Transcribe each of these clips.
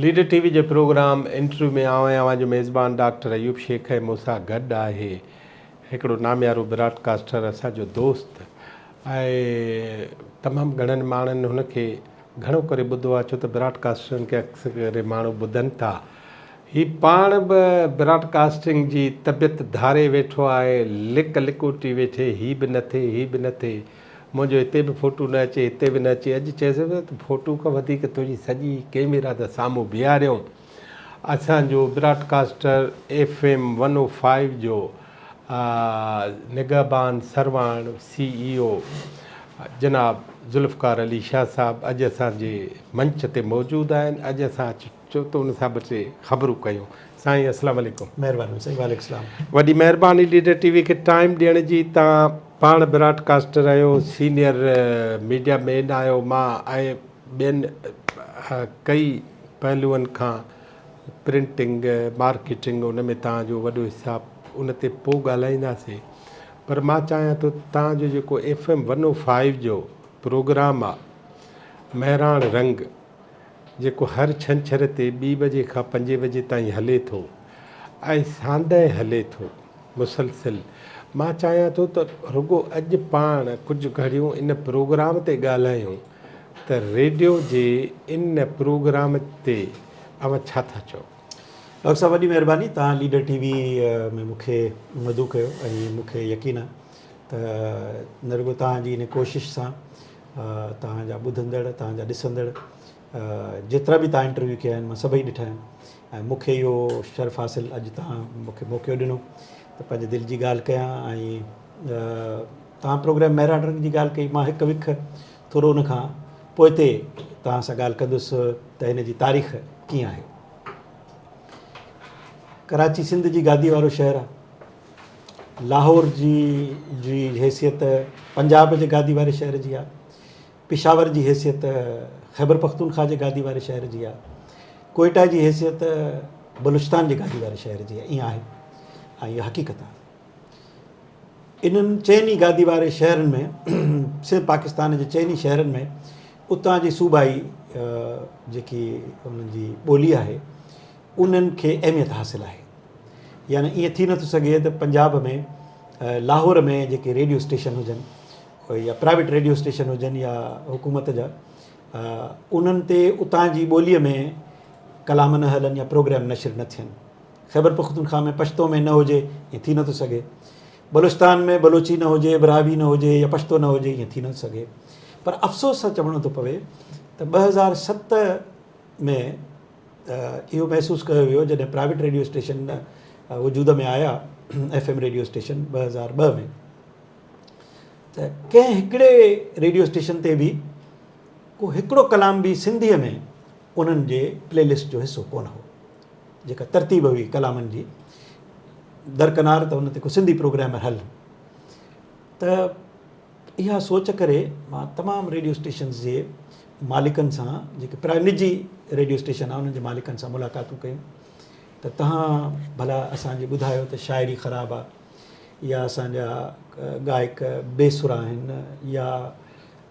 Leader ٽي V جي programme interview ۾ آئون ۽ اوهان جو ميزبان ڊاڪٽر ايوب شيخ ۽ مون سان گڏ آهي هڪڙو ناميارو براڊ ڪاسٽر اسان جو دوست ۽ تمام گهڻن ماڻهن هن کي گهڻو ڪري ٻڌو آهي ڇو ته براڊ ڪاسٽرن کي اڪثر ڪري ماڻهو ٻڌن ٿا. هي پاڻ به براڊ ڪاسٽنگ جي طبيعت ڌاري ويٺو آهي، لڪ لڪوٽي ويٺي هي به نه ٿئي هي به نه ٿئي، منهنجو هتي به فوٽو نه اچي هتي به نه اچي، اڄ چيس ته فوٽو کان وڌيڪ تنهنجي سڄي ڪئميرا ته سامهون بيهاريون. اسان جو broadcaster F M one O five جو نگهبان سرواڻ سي اي او جناب ذوالفقار علي شاهه صاحب اڄ اسان جي منچ تي موجود آهن، اڄ اسان چئو ته ان سان ٻه ٽي خبرون ڪيون. سائين السلام عليڪم. مهرباني سائين وعليڪم السلام. وڏي مهرباني ليڊر ٽي وي کي ٽائيم ڏيڻ جي تان پاڻ براڊ ڪاسٽر آهيو سينئر ميڊيا مين آهيو مان ۽ ٻين ڪئي پهلوئن کان پرنٽنگ مارڪيٽنگ ان ۾ تان جو وڏو حساب ان تي پو ڳالهائينداسين پر مان چاهيان ٿو تان جو جيڪو ايف ايم ون او فائيو جو پروگرام آ مهراڻ رنگ جيڪو هر ڇنڇر تي ٻي بجي کان پنجين بجي تائين هلي ٿو ۽ ساندهه هلي ٿو مسلسل مان چاهيان ٿو ته رڳو اڄ پاڻ ڪجهه گهڙيون ان پروگرام تي ڳالهايون ته ريڊيو جي ان پروگرام تي اوهان ڇا ٿا چئو؟ ڊاڪٽر صاحب وڏي مهرباني توهان ليڊر ٽي وي ۾ مون کي مدعو ڪيو ۽ مون کي يقين آهي ته نه رڳو توهان جي ان ڪوشش سان توهان جا ٻڌندڙ توهان جا ڏسندڙ جيترا به توهان انٽرويو ڪيا آهن مان سڀئي ڏٺا آهن ۽ مون کي اهو شرف حاصل اڄ توهان مون کي موقعو ڏنو ته پنهنجي دل جي ڳالهه ڪيان ۽ توهان پروگرام مهراڻ رنگ جي ڳالهه ڪئي مان هڪ وک ٿورو ان کان پوئتي توهان سان ڳالهه ڪندس ته هن جي تاريخ ڪيئن آهي. ڪراچي سنڌ جي گادي وارو شهر آهي. لاهور جي جي حيثيت پنجاب جي گادي واري شهر جي آهي. پشاور جي حيثيت خيبر پختونخوا جي گادي واري شهر جي آهي. ڪوئيٽا جي حيثيت بلوچستان جي گادي واري شهر جي آهي. ائين آهي ۽ اها حقيقت آهي. انهن چئن ئي گادي واري شهرن ۾ صرف پاڪستان جي چئن ئي شهرن ۾ اتان جي صوبائي جيڪي انهن جي ٻولي آهي انهن کي اهميت حاصل آهي يعني ائين ٿي نٿو سگهي ته پنجاب ۾ لاهور ۾ جيڪي ريڊيو اسٽيشن هجن يا پرائيويٽ ريڊيو اسٽيشن هجن يا حڪومت جا انهن تي اتان جي ٻوليء ۾ ڪلام نه هلن يا پروگرام نشر نه ٿين. خيبر پختونخوا ۾ پشتو ۾ نه هجي ائين ٿي نٿو سگهي. بلوچستان ۾ بلوچي نه هجي، براهوي نه هجي يا پشتو نه هجي ائين ٿي نٿو سگهي. پر افسوس سان چوڻو ٿو پوي ته 2007 ۾ اهو محسوس ڪيو ويو جڏهن پرائيويٽ ريڊيو اسٽيشن وجود ۾ آيا ايف ايم ريڊيو اسٽيشن 2002 ۾ ته ڪنهن هڪڙي ريڊيو اسٽيشن تي به ڪو هڪڙو ڪلام به سنڌيء ۾ انهن جي پلي لسٽ جو حصو ڪونه هو. جيڪا ترتيب هئي ڪلامن جي درڪنار ته ان تي ڪو سنڌي پروگرام هل ته اها سوچ ڪري مان تمام ريڊيو اسٽيشنز جي مالڪن سان جيڪي پرائي نجي ريڊيو اسٽيشن آهن انهن جي مالڪن سان ملاقاتون ڪيون ته تهان ڀلا اسانجي ٻڌايو ته شاعري خراب آهي يا اسانجا گائڪ بي سرا آهن يا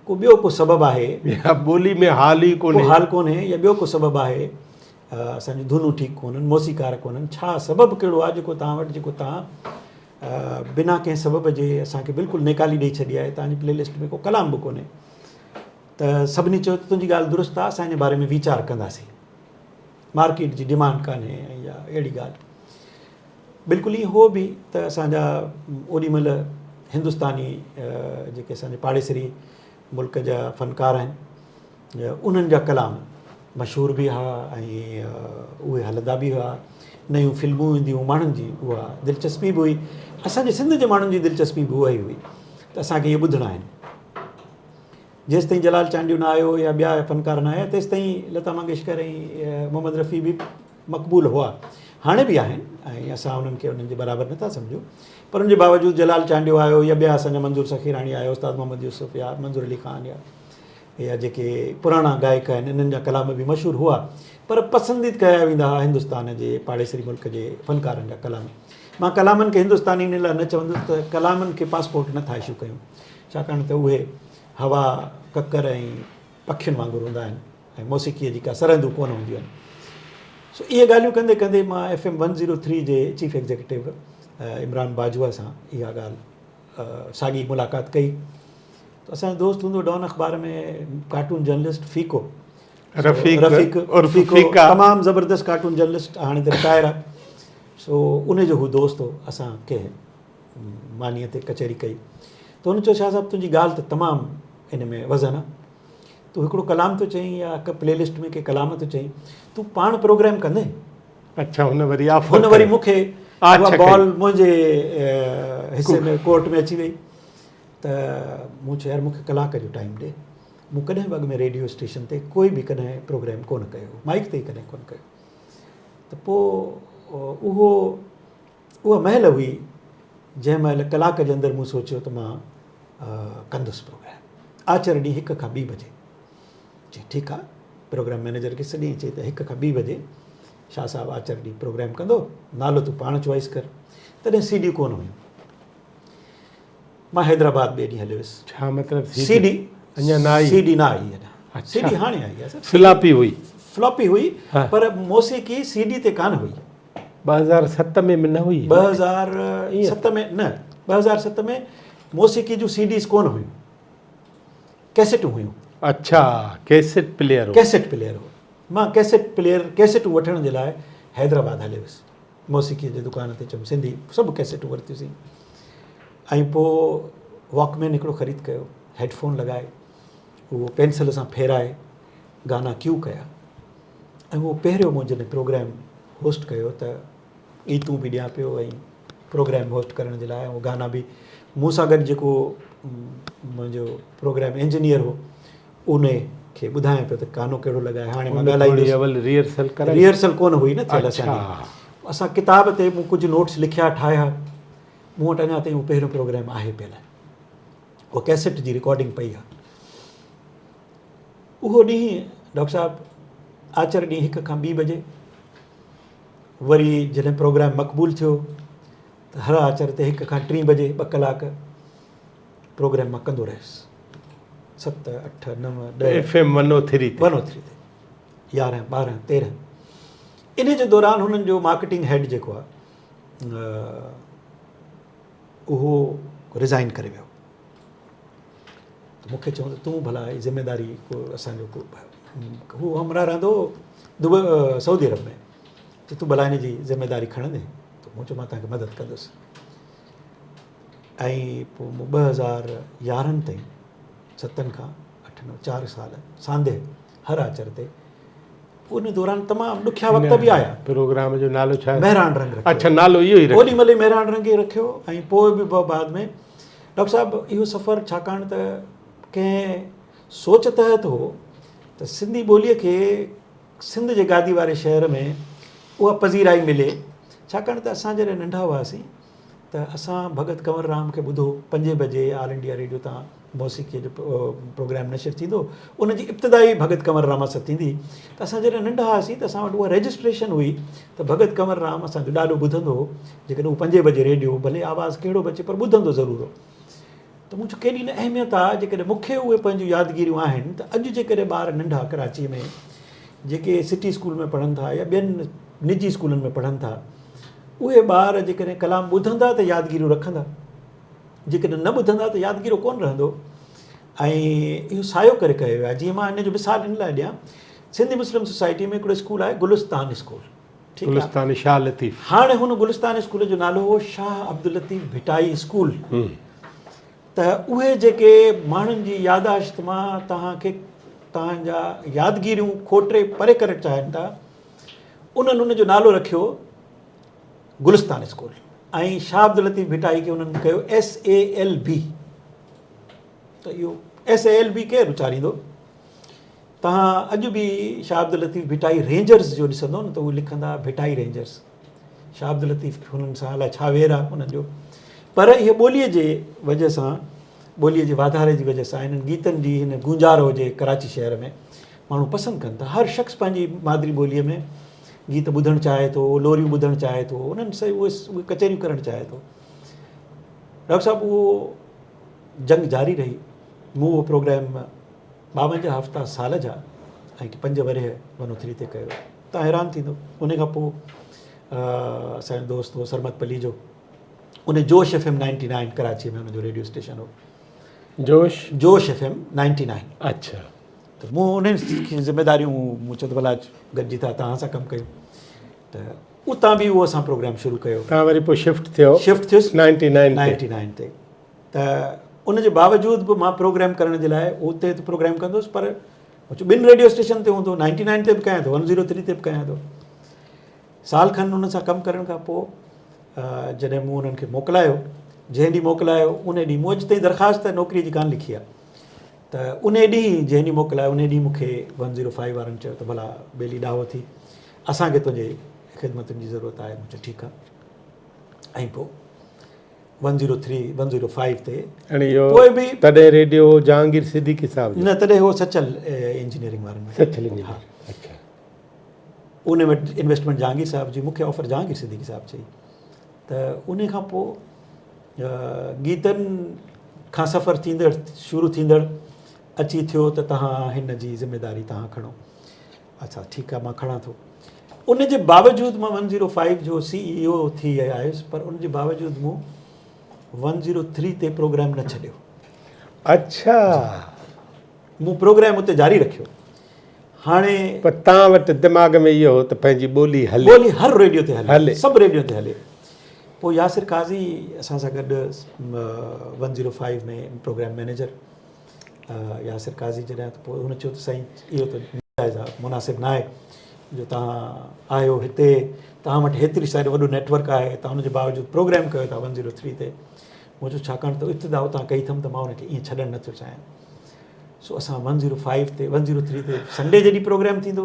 ڪو ٻيو ڪو سبب آهي يا ٻولي ۾ حال ئي ڪونهي حال ڪونهي يا ٻيو ڪو سبب آهي اسان جون ڌنون ٺيڪ ڪونهن، موسيقار ڪونهن، ڇا سبب ڪهڙو آهي جيڪو توهان وٽ جيڪو توهان بنا ڪنهن سبب جي اسان کي بلڪل نيڪالي ڏئي ڇڏي آهي، توهان جي پلي لسٽ ۾ ڪو ڪلام به ڪونهي. ته سڀني چيو ته تنهنجي ڳالهه درست آهي، اسان ان باري ۾ ويچار ڪنداسين. مارڪيٽ جي ڊمانڊ ڪانهي ۽ يا اهڙي ڳالهه. بلڪل ائين هو به ته اسان جا اوڏي مهل هندستاني جيڪي اسان جي پاڙيسري ملڪ جا فنڪار آهن، انهن جا ڪلام مشهور به ها ۽ اهي هلندا به هئا. نيون فلمون اينديون هيون ماڻهن جي اها دلچسپي به هئي. اسان جي سنڌ جي ماڻهن جي دلچسپي به اها ئي هئي ته اسان کي اهي ٻڌڻا آهن. جيستائين جلال چانڊيو نه آيو يا ٻيا فنڪار نه آيا تيستائين لتا منگيشڪر ۽ محمد رفيع به مقبول هئا. هاڻي به آهن ۽ اسان انهن کي انهن جي برابر نٿا سمجهون پر ان جي باوجود جلال چانڊيو آيو يا ٻيا اسان جا منظور سخيراڻي آيو استاد محمد يوسف يا منظور علي خان يا يا جيڪي پراڻا گائڪ آهن انهن جا ڪلام به مشهور هئا پر پسنديد ڪيا ويندا هئا هندستان جي پاڙيسري ملڪ جي فنڪارن جا ڪلام. مان ڪلامن کي هندستاني ان لاء نه چوندس ته ڪلامن کي پاسپورٽ نه ٿا اشو ڪيون ڇاڪاڻ ته اهي هوا، ڪڪر ۽ پکين وانگر هوندا آهن ۽ موسيقيء جي ڪا سرحدون ڪونه هونديون آهن. سو اهي ڳالهيون ڪندي ڪندي مان ايف ايم 103 جي چيف ايگزيڪٽو عمران باجوه سان اها ڳالهه ساڳي ملاقات ڪئي ته اسان جو دوست هوندو ڊان اخبار ۾ ڪارٽون جرنلسٽ فيڪو رفيق رفيق عرف فيڪا تمام زبردست ڪارٽون جرنلسٽ هاڻي ته رٽائر آهي سو ان جو هو دوست هو اسان ڪنهن مانيء تي ڪچهري ڪئي ته هن چيو شاهه صاحب تنهنجي ڳالهه ته تمام ان ۾ وزن آهي تون هڪڙو ڪلام ٿو چئين يا هڪ پلي لسٽ ۾ ڪي ڪلام ٿو چئين تون پاڻ پروگرام ڪندين؟ اڇا هن وري آفر هن وري مون کي اها بال منهنجي حصي ۾ ڪورٽ ۾ اچي وئي ته مون چيو يار مون کي ڪلاڪ جو ٽائيم ڏي مون ڪڏهن به اڳ ۾ ريڊيو اسٽيشن تي ڪوئي به ڪڏهن پروگرام ڪونه ڪيو مائڪ تي ئي ڪڏهن ڪونه ڪيو ته پوء اهو اها مهل هئي جنهن مهل ڪلاڪ جي اندر مون سوچيو ته مان ڪندس پروگرام آچر ڏينهن هڪ کان ٻي بجي. چي ٺيڪ آ. پروگرام مئنيجر کي سڏيائين چي ته هڪ کان ٻي بجي شاهه صاحب آچر ڏينهن پروگرام ڪندو نالو تون پاڻ چوائس ڪر. تڏهن سي ڊي ڪونه هيون. مان حيدرآباد ٻئي ڏينهن هليو ويس. ڇا مطلب سي ڊي اڃا نه آئي؟ سي ڊي نه آئي اڃا. سي ڊي هاڻي آئي آ سر. فلاپي هئي. فلاپي هئي پر موسيقي سي ڊي تي ڪانه هئي. 2007 ۾ به نه هئي. 2007 ۾ نه 2007 ۾ موسيقي جون سي ڊيز ڪونه هيون ڪيسيٽون هيون. اڇا ڪيسيٽ پليئر هو. ڪيسيٽ پليئر هو. مان ڪيسيٽ پليئر ڪيسيٽون وٺڻ جي لاء حيدرآباد هليو ويس موسيقي جي دڪان تي چيم سنڌي سڀ ڪيسيٽون ورتيون سين ۽ پوء واڪمين هڪڙو خريد ڪيو هيڊ فون لڳائي اهو پينسل سان ڦيرائي گانا ڪيو ڪيا ۽ اهو پهريون مون جڏهن پروگرام هوسٽ ڪيو ته ڳيتون به ڏيان پيو ۽ پروگرام هوسٽ ڪرڻ جي لاء اهو گانا به مون سان گڏ جيڪو منهنجو پروگرام انجنيئر هو ان کي ٻڌايان پيو ته گانو ڪهڙو لڳائي هاڻي مان ڳالهائيندس. اول ريهرسل ڪرائي؟ ريهرسل ڪونه هئي نه ٿيل اسان جي. اسان ڪتاب تي مون ڪجهه نوٽس لکيا ٺاهيا مون وٽ اڃا تائين اهو پهريون پروگرام آهي پيل اهو ڪيسٽ جي رڪارڊنگ پئي آهي. اهو ڏينهن ڊاڪٽر صاحب آچر ڏينهن هڪ کان ٻي بجي وري جڏهن پروگرام مقبول ٿيو ته هر آچر تي هڪ کان ٽي بجي ٻه ڪلاڪ پروگرام مان ڪندو رهيس ست اٺ نو ڏهه ايف ايم ون او ٿري تي ون او ٿري تي يارهن ٻارهن تيرهن ان جي دوران هنن جو مارڪيٽنگ هيڊ جيڪو آهي اهو ريزائن ڪري ويو ته مون کي چيائون ته تون ڀلا هي ذميداري ڪو اسان جو ڪو هو همراهه رهندو هو دبئي سعودي عرب ۾ چي تون ڀلا هن جي ذميداري کڻندين ته مون چيو مان توهان کي مدد ڪندس ۽ پوء مون 2011 تائين ستن کان اٺ نو چار سال سانده هر آچر تي ان دوران تمام ڏکيا وقت به آيا. پروگرام جو نالو ڇا؟ مهراڻ رنگ رکيو. اڇا نالو اهو ئي رکيو. اوڏي مهل ئي مهراڻ رنگ ئي رکيو ۽ پوء به بعد ۾ ڊاڪٽر صاحب اهو سفر ڇاڪاڻ ته ڪنهن سوچ تحت هو ته سنڌي ٻوليء کي سنڌ جي گادي واري شهر ۾ اها پذيرائي ملي ڇاڪاڻ ته اسان جڏهن ننڍا هئاسين ته اسان ڀڳت ڪنور رام کي ٻڌو پنجين بجي آل انڊيا ريڊيو تان موسيقيء جو پروگرام نشر ٿيندو ان جي ابتدا ئي ڀڳت ڪنور رام سان ٿيندي ته اسان جڏهن ننڍا هئاسين ته اسان وٽ اها رجسٽريشن هئي ته ڀڳت ڪنور رام اسان جو ڏاڏو ٻڌندو هو جيڪڏهن هو پنجين بجي ريڊيو ڀلي آواز ڪهڙو به اچي پر ٻڌندو ضرور هو ته مون چيو ڪيڏي نه اهميت آهي جيڪڏهن مون کي اهي پنهنجون يادگيريون آهن ته اڄ جيڪڏهن ٻار ننڍا ڪراچي ۾ جيڪي سٽي اسڪول ۾ پڙهن ٿا يا ٻين نجي اسڪولن ۾ پڙهن ٿا اهي ٻار جيڪڏهن ڪلام ٻڌندا ته يادگيريون رکندا جيڪڏهن نه ٻڌندا ته يادگيرو ڪونه رهندو ۽ اهو سايو ڪري ڪيو ويو آهي جيئن مان ان جو مثال ان لاء ڏيان سنڌي مسلم سوسائٽي ۾ هڪڙو اسڪول آهي گلستان اسڪول ٺيڪ گلستان شاهه لطيف هاڻي هن گلستان اسڪول جو نالو هو شاهه عبداللطيف ڀٽائي اسڪول ته اهي جيڪي ماڻهن جي ياداشت مان توهان کي توهان جا يادگيريون کوٽي پري ڪرڻ چاهين ٿا انهن ان جو نالو رکيو گلستان اسڪول ۽ شاهه عبداللطيف ڀٽائي کي انهن ڪيو ايس اي ايل بي ته اهو ايس اي ايل بي ڪير اچاريندو؟ توهان اڄ به شاهه عبداللطيف ڀٽائي رينجرز جو ڏسندو نه ته اهي لکندا ڀٽائي رينجرز. شاهه عبداللطيف کي هنن سان الائي ڇا وير آهي انهن جو پر اهي ٻوليء جي وجه سان ٻوليء جي واڌاري جي وجه سان هنن گيتن جي هن گونجار هجي ڪراچي شهر ۾ ماڻهو پسند ڪن ٿا هر شخص پنهنجي مادري ٻوليء ۾ گيت ٻڌڻ چاهي ٿو لوريون ٻڌڻ چاهي ٿو انهن سان اهي ڪچهريون ڪرڻ چاهي ٿو ڊاڪٽر صاحب اهو جنگ جاري رهي مون اهو پروگرام 52 هفتا سال جا ۽ پنج ورهيه ون او ٿري تي ڪيو. توهان حيران ٿيندو. ان کان پوء اسان جو دوست هو سرمد پليجو، ان Josh F M ninety nine Karachi ۾ ان جو ريڊيو اسٽيشن هو. Josh? Josh F M ninety nine. اڇا. ته مون انهن کي ذميداريون، مون چيو ته ڀلا گڏجي ٿا توهان سان ڪم ڪيون، ته اتان به اهو اسان پروگرام شروع ڪيو. توهان وري پوء شفٽ ٿيو؟ شفٽ ٿيس نائنٽي نائن تي. نائنٽي نائن تي. ته ان جي باوجود به مان پروگرام ڪرڻ جي لاء اتي ته پروگرام ڪندو هوس، پر ٻن ريڊيو اسٽيشن تي هوندو، نائنٽي نائن تي به ڪيان ٿو، ون زيرو ٿري تي به ڪيان ٿو. سال کن انهن سان ڪم ڪرڻ کان پوء جڏهن مون انهن کي موڪلايو، جنهن ڏينهن موڪلايو ان ڏينهن مون اڄ تائين درخواست نوڪري جي ڪانه لکي آهي، ته ان ڏينهن جنهن ڏينهن موڪلايو ان ڏينهن مون کي ون زيرو فائيو وارن چيو ته ڀلا ٻيلي ڏاهو ٿي، اسان کي تنهنجي خدمتن جي ضرورت آهي. مون چيو ٺيڪ آهي. ۽ پوء one zero three, one zero five تي ۽ اهو پوء به تڏهن ريڊيو هو جهانگير صديقي صاحب جو؟ نه، تڏهن هو سچل انجنيئرنگ وارن وٽ. سچل انجنيئرنگ، اڇا. ان وٽ انويسٽمينٽ جهانگير صاحب جي، مون کي آفر جهانگير صديقي صاحب چئي. ته ان کان پوء گيتن کان سفر ٿيندڙ شروع ٿيندڙ اچي ٿيو ته توهان هن جي ذميداري توهان کڻو. اڇا ٺيڪ آهي مان کڻان ٿو. ان جي باوجود مان ون زيرو فائيو جو سي اي او ٿي آيس، پر ان جي باوجود مون ون زيرو ٿري تي پروگرام نه ڇڏيو. اڇا. مون پروگرام اتي جاري رکيو. هاڻي پر توهان وٽ دماغ ۾ اهو هو ته پنهنجي ٻولي هلي. ٻولي هر ريڊيو تي هلي، سڀ ريڊيو تي هلي. پوء ياسر قاضي اسان سان گڏ one zero five ۾ programme manager Yasir Qazi جڏهن ته پوء هن چيو ته سائين اهو ته ناجائز آهي، مناسب ناهي جو توهان آهيو هتي، توهان وٽ هيتري ساري وڏو نيٽ ورڪ آهي، توهان ان جي باوجود پروگرام ڪيو ٿا ون زيرو ٿري تي. مون چيو ڇاڪاڻ ته ابتدا اتان ڪئي اٿم ته مان ان کي ائين ڇڏڻ نٿو چاهيان. سو اسان ون زيرو فائيو تي، ون زيرو ٿري تي سنڊي جي ڏينهن پروگرام ٿيندو،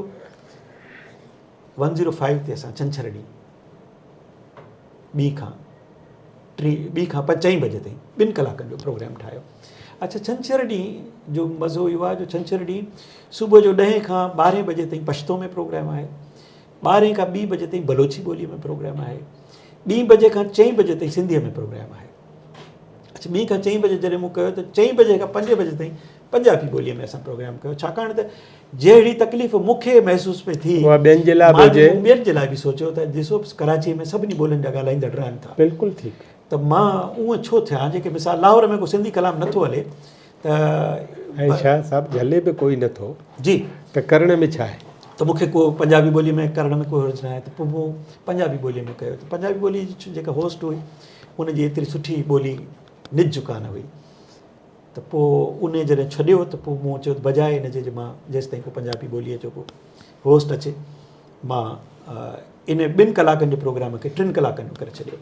ون زيرو فائيو تي اسان ڇنڇر ڏينهن ٻي کان ٽي، ٻي کان پنج چئين بجي تائين ٻن ڪلاڪن جو پروگرام ٺاهيو. اڇا ڇنڇر ڏينهن جو مزو اهو آهي جو ڇنڇر ڏينهن صبح جو ڏهين کان ٻارهين بجي تائين پشتو ۾ پروگرام آهي، ٻارهين کان ٻي بجي تائين بلوچي ٻوليء ۾ پروگرام آهي، ٻي بجي کان چئين بجي تائين سنڌيء ۾ پروگرام آهي. اڇا ٻي کان چئين بجي جڏهن مون ڪيو ته چئين بجي کان پنجين بجي تائين پنجابي ٻوليء ۾ اسان پروگرام ڪيو، ڇاڪاڻ ته جهڙي تڪليف مون کي محسوس پئي ٿي اها ٻين جي لاء به هجي. مون ٻين جي لاء به سوچيو ته ڏسو ڪراچيء ۾ سڀني ٻولين جا ڳالهائيندڙ رهن ٿا. بلڪل ٺيڪ. ته مان اونء ڇو ٿيان جيڪي مثال لاهور ۾ ڪو سنڌي ڪلام نٿو هلي ته. ۽ شاهه صاحب جهلي به ڪوئي نٿو. جي. ته ڪرڻ ۾ ڇا آهي؟ ته مون کي ڪو پنجابي ٻوليء ۾ ڪرڻ ۾ ڪو حرج ناهي ته پوء مون پنجابي ٻوليء ۾ ڪيو ته پنجابي ٻوليء جي جيڪا هوسٽ هئي ان جي ايتري سٺي ٻولي نج ڪانه هئي ته پوء ان جڏهن ڇڏيو ته پوء مون چيو ته بجاء ان جي مان جيستائين ڪو پنجابي ٻوليء جو ڪو هوسٽ اچي مان ان ٻن ڪلاڪن جي پروگرام کي ٽن ڪلاڪن جو ڪري ڇڏيو.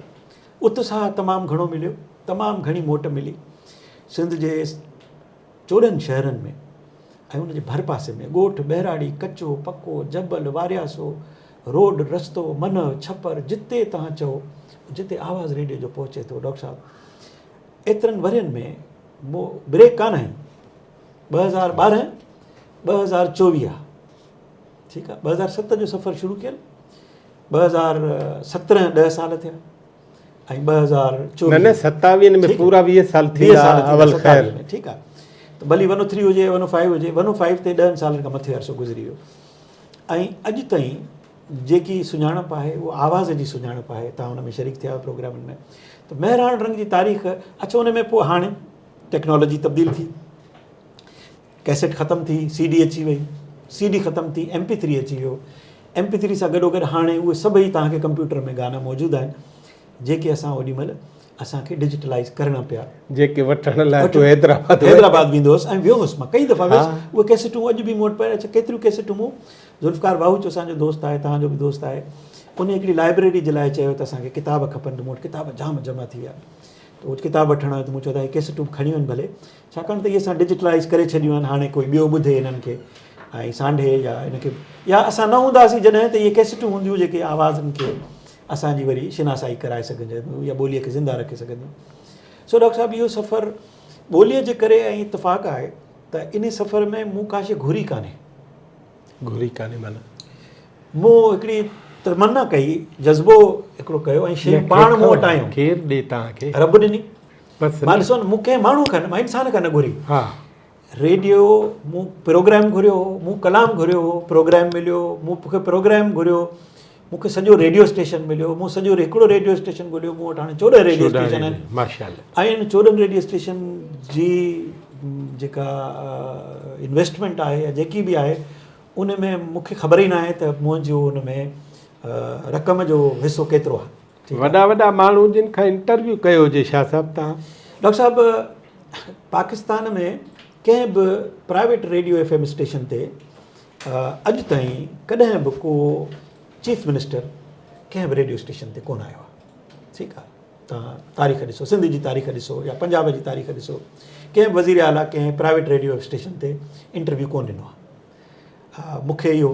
اتساهه تمام گهڻو مليو، تمام گهڻي موٽ ملي. سنڌ جي 14 شهرن ۾ ۽ ان جي ڀرپاسي ۾ ڳوٺ، ٻهراڙي، ڪچو، پڪو، جبل، وارياسو، روڊ، رستو، منهه، ڇپر، جتي توهان چئو جتي آواز ريڊيو جو پهچي ٿو. ڊاڪٽر صاحب ايترن ورهين ۾ مون بريڪ ڪانه هنئي. 2012، 2024 آ ٺيڪ آ، 2007 جو سفر شروع ڪيل، 2017 ڏهه سال ٿيا ۽ 2024 نه نه 27 ۾ پورا 20 سال ٿيندا اول خير. ٺيڪ آ ته ڀلي ون او ٿري هجي ون او فائيو هجي، ون او فائيو تي ڏهن سالن کان مٿي عرصو گذري ويو ۽ اڄ تائين جيڪي سڃاڻپ آهي اها آواز جي سڃاڻپ آهي. توهان ان ۾ شريڪ ٿيا آهيو پروگرامن ۾ ته مهراڻ رنگ جي تاريخ. اڇا ان ۾ پوء هاڻي ٽيڪنالاجي تبديل ٿي، ڪيسيٽ ختم ٿي، سي ڊي اچي وئي، سي ڊي ختم ٿي، ايم پي ٿري اچي ويو، ايم پي ٿري سان گڏوگڏ هاڻي اهي سڀئي توهان کي ڪمپيوٽر ۾ گانا موجود آهن جيڪي اسان اوڏي مهل اسان کي ڊجيٽلائز ڪرڻا پيا. جيڪي وٺڻ لاء تون حيدرآباد وئين. حيدرآباد ويندو هوس ۽ ويو هوس مان ڪئي دفعا ويس. اهي ڪيسيٽون اڄ به مون وٽ پيل. اڇا ڪيتريون ڪيسيٽون مون ذوالفقار واهوچ اسان جو دوست آهي، توهان جو به دوست آهي، ان هڪڙي لائبريري جي لاء چيو ته اسان کي ڪتاب کپن ته مون وٽ ڪتاب جام جمع ٿي ويا ته اهو ڪتاب وٺڻ آيو ته مون چيو ته اهي ڪيسيٽون به کڻي وڃ ڀلي، ڇاڪاڻ ته اهي اسان ڊجيٽلائيز ڪري ڇڏيون آهن، هاڻي ڪوئي ٻيو ٻڌي انهن کي ۽ سانڍي يا ان کي يا اسان نه هونداسين جڏهن ته اهي ڪيسيٽون هونديون جيڪي آوازن کي اسان جي وري شناسائي ڪرائي سگهنديون يا ٻوليء کي زنده رکي سگهنديون. سو ڊاڪٽر صاحب اهو سفر ٻوليء جي ڪري ۽ اتفاق آهي ته انهي سفر ۾ مون ڪا شيء گهري ڪانهي. گهري ڪانهي معنيٰ؟ مون هڪڙي تمنا ڪئي، جذبو هڪڙو ڪيو ۽ شيون پاڻ مون وٽ آيون. ڪير ڏي توهان کي؟ رب ڏني. بس مان ڏسو نه مون ڪنهن ماڻهوء کان نه، مان انسان کان نه گهري. ها. ريڊيو مون پروگرام گهريو هو، مون ڪلام گهريو هو، پروگرام مليو، مون کي پروگرام گهريو، مون کي سڄو ريڊيو اسٽيشن مليو، مون سڄو هڪڙو ريڊيو اسٽيشن گهريو، مون وٽ هاڻي 14 ريڊيو اسٽيشن آهن. ماشاءالله. ۽ ان 14 ريڊيو اسٽيشن جي جيڪا انويسٽمينٽ آهي يا جيڪي به آهي ان ۾ مون کي خبر ئي ناهي ته منهنجو ان ۾ رقم جو حصو ڪيترو آهي. وڏا وڏا ماڻهو جن کان انٽرويو ڪيو هجي شاهه صاحب تهان. ڊاڪٽر صاحب پاڪستان ۾ ڪنهن به private radio F M station تي اڄ تائين ڪڏهن به ڪو چيف منسٽر ڪنهن به ريڊيو اسٽيشن تي ڪونه آيو آهي ٺيڪ آهي تهان تاريخ ڏسو سنڌ جي تاريخ ڏسو يا پنجاب جي تاريخ ڏسو ڪنهن به وزير اعليٰ ڪنهن پرائيويٽ ريڊيو اسٽيشن تي انٽرويو ڪونه ڏنو آهي مون کي اهو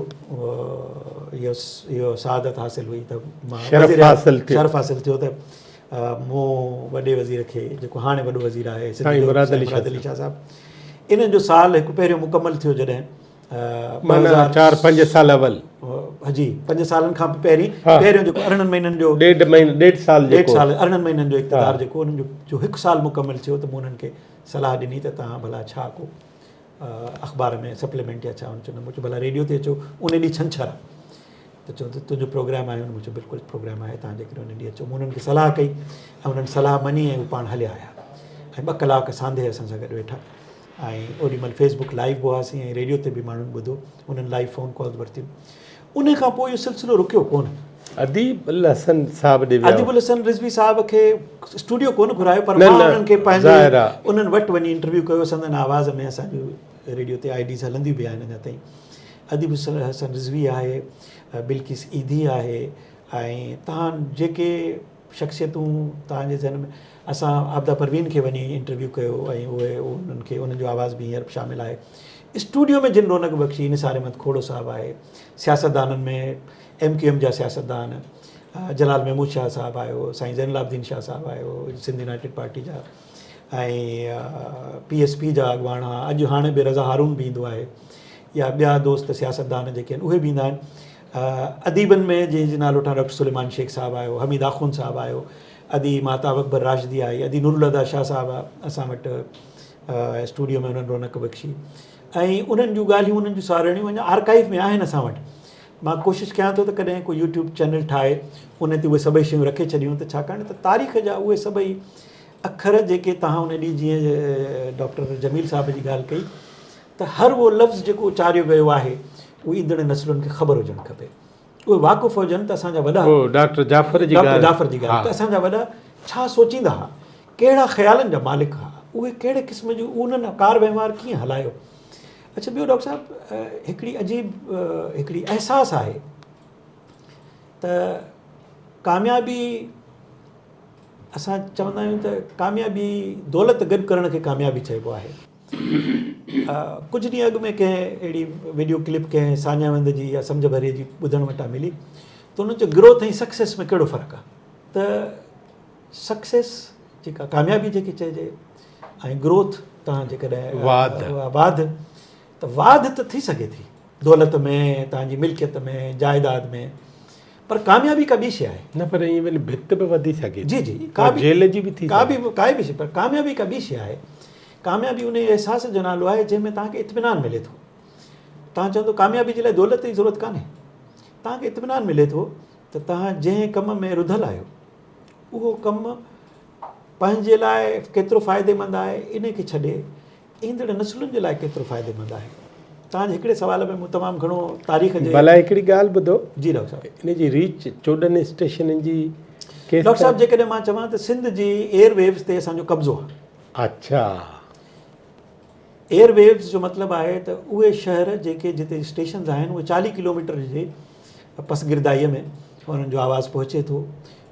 اهو سعادت حاصل هئي ته مان شرف حاصل ٿيو شرف حاصل ٿيو ته مون وڏي وزير کي جيڪو هاڻي وڏو وزير آهي سائين مراد علي مراد علي شاهه صاحب انهن جو سال هڪ پهريون مڪمل ٿيو جڏهن معنيٰ 4 5 سال اول جي 5 سالن کان پهرين پهريون جيڪو 18 مهينن جو ڏيڍ مهينو ڏيڍ سال جيڪو ڏيڍ سال 18 مهينن جو اقتدار جيڪو انهن جو هڪ سال مڪمل ٿيو ته مون انهن کي صلاح ڏني ته توهان ڀلا ڇا ڪو اخبار ۾ سپليمينٽ يا ڇا هن چيو نه مون چيو ڀلا ريڊيو تي اچو ان ڏينهن ڇنڇر آهي ته چيو ته تنهنجو پروگرام آهي مون چيو بلڪل پروگرام آهي تان جيڪڏهن ان ڏينهن اچو مون انهن کي صلاح ڪئي ۽ انهن صلاح مڃي ۽ هو پاڻ هليا آيا ۽ 2 ڪلاڪ سانڌي اسان سان گڏ ويٺا ۽ اوڏي مهل فيس بڪ لائيو به هئاسين ۽ ريڊيو تي به ماڻهن ٻڌو انهن لائيو فون ڪالز ورتيون ان کان پوء اهو سلسلو رڪيو ڪونه. اديب الحسن صاحب ڏي ويا. اديب الحسن رضوي صاحب کي اسٽوڊيو ڪونه گهرايو پر مان انهن کي پنهنجي انهن وٽ وڃي انٽرويو ڪيو سندن آواز ۾ اسان جون ريڊيو تي آء ڊيز هلنديون به آهن اڃا تائين. اديب الحسن رضوي آهي، بلقيس ايڌي آهي ۽ تهان جيڪي شخصيتون توهان جي ذهن ۾ اسان عابده پروين کي وڃي انٽرويو ڪيو ۽ اهي انهن کي انهن جو آواز به هينئر شامل آهي. اسٽوڊيو ۾ جن رونق بخشي نثار احمد کوڙو صاحب آهي، سياستدانن ۾ ايم ڪيو ايم جا سياستدان جلال محمود شاهه صاحب آيو، سائين زين العابدين شاهه صاحب آيو، سنڌ يونائيٽيڊ پارٽي جا ۽ پي ايس پي جا اڳواڻ ها، اڄ هاڻي به رضا هارون به ايندو آهي يا ٻيا دوست سياستدان جيڪي آهن اهي به ايندا آهن. اديبن ۾ جنهن جي نالو وٺان ڊاڪٽر سليمان شيخ صاحب آيو، حميد آخوند صاحب آيو، ادي ماهتاب اڪبر راشدي آئي، ادي نورالهديٰ شاهه صاحب اسان وٽ اسٽوڊيو ۾ انهن رونق بخشي ۽ انهن جون ڳالهيون انهن جون ساروڻيون اڃا آرڪائيو ۾ آهن اسان وٽ. مان ڪوشش ڪيان ٿو ته ڪڏهن ڪو يوٽيوب چينل ٺاهي ان تي اهي سڀئي شيون رکي ڇڏيون ته ڇاڪاڻ ته تاريخ جا اهي سڀئي اکر جيڪي توهان ان ڏينهن جيئن ڊاڪٽر جميل صاحب جي ڳالهه ڪئي ته هر اهو لفظ جيڪو اچاريو ويو آهي اهو ايندڙ نسلن کي خبر هجڻ کپي اهي واقف هجن ته اسان جا وڏا ڊاڪٽر جعفر جي ڊاڪٽر جعفر جي ڳالهه ته اسان جا وڏا ڇا سوچيندا ها ڪهڙا خيالن جا مالڪ ها اهي ڪهڙي قسم جون انهن ڪار وهنوار ڪيئن هلايو اڇا ٻيو ڊاڪٽر صاحب هڪڙي عجيب هڪڙي احساس آهي ته ڪاميابي اسان چوندا آهيون ته ڪاميابي دولت گڏ ڪرڻ کي ڪاميابي چئبو آهي ڪجهه ڏينهن اڳ ۾ ڪنهن اهڙي ويڊيو ڪلپ ڪنهن ساڃاهه وند جي يا سمجهه ڀري جي ٻڌڻ وٽان ملي ته هن چيو گروٿ ۽ سڪسيس ۾ ڪهڙو فرق آهي ته سڪسيس جيڪا ڪاميابي جيڪي چئجي ۽ گروٿ تان جيڪڏهن واڌ واڌ ته واڌ ته ٿي سگهي ٿي دولت ۾ تان جي ملڪيت ۾ جائيداد ۾ پر ڪاميابي ڪا ٻي شيء آهي. نه پر ائين وري ڀت به وڌي سگهي ٿي. جي جي ڪا به جيل جي به ٿي ڪا به ڪائي به شيء پر ڪاميابي ڪا ٻي شيء آهي. ڪاميابي انهي احساس جو نالو آهي جنهن ۾ توهان کي اطمينان ملي ٿو. توهان چوندو ڪاميابي جي لاء دولت جي ضرورت ڪانهي. توهان کي اطمينان ملي ٿو ته توهان جنهن ڪم ۾ رڌل آهيو اهو ڪم پنهنجي لاء ڪيترو فائديمند آهي انهي کي ڇڏي ايندڙ نسلن جي لاء ڪيترو فائديمند آهي؟ توهان جي هڪڙي سوال ۾ مون تمام گهڻو تاريخ جي. ڀلا هڪڙي ڳالهه ٻڌو. جي ڊاڪٽر صاحب. ان جي ريچ 14 اسٽيشنن جي ڪيستائين. ڊاڪٽر صاحب جيڪڏهن مان چوان ته سنڌ جي ايئر ويوز تي اسان جو قبضو آهي. اڇا. ايئر ويوز جو مطلب آهي ته اهي شهر جيڪي جتي اسٽيشنز آهن اهي 40 ڪلوميٽر جي پسگردائي ۾ انهن جو آواز پهچي ٿو.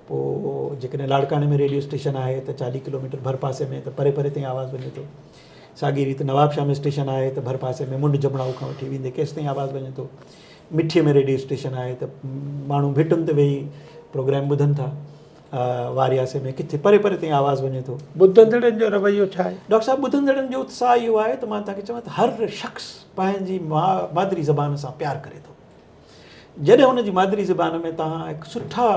پوء جيڪڏهن لاڙڪاڻي ۾ ريڊيو اسٽيشن آهي ته 40 ڪلوميٽر ڀرپاسي ۾ ته پري پري تائين آواز وڃي ٿو. ساڳي ريت نوابشاهه ۾ اسٽيشن آهي ته ڀرپاسي ۾ منڍ جمڙائو کان وٺي ويندي ڪيستائين آواز وڃي ٿو. مٺيء ۾ ريڊيو اسٽيشن آهي ته ماڻهو ڀٽن تي ويهي پروگرام ٻڌن ٿا. وارياسي ۾ ڪٿي پري پري تائين آواز وڃي ٿو. ٻڌندڙن جو رويو ڇا آهي؟ ڊاڪٽر صاحب ٻڌندڙن جو اتساهه اهو آهي ته مان توهان کي چوان ته هر شخص پنهنجي مادري زبان سان پيار ڪري ٿو. جڏهن هن جي مادري زبان ۾ توهان هڪ سٺا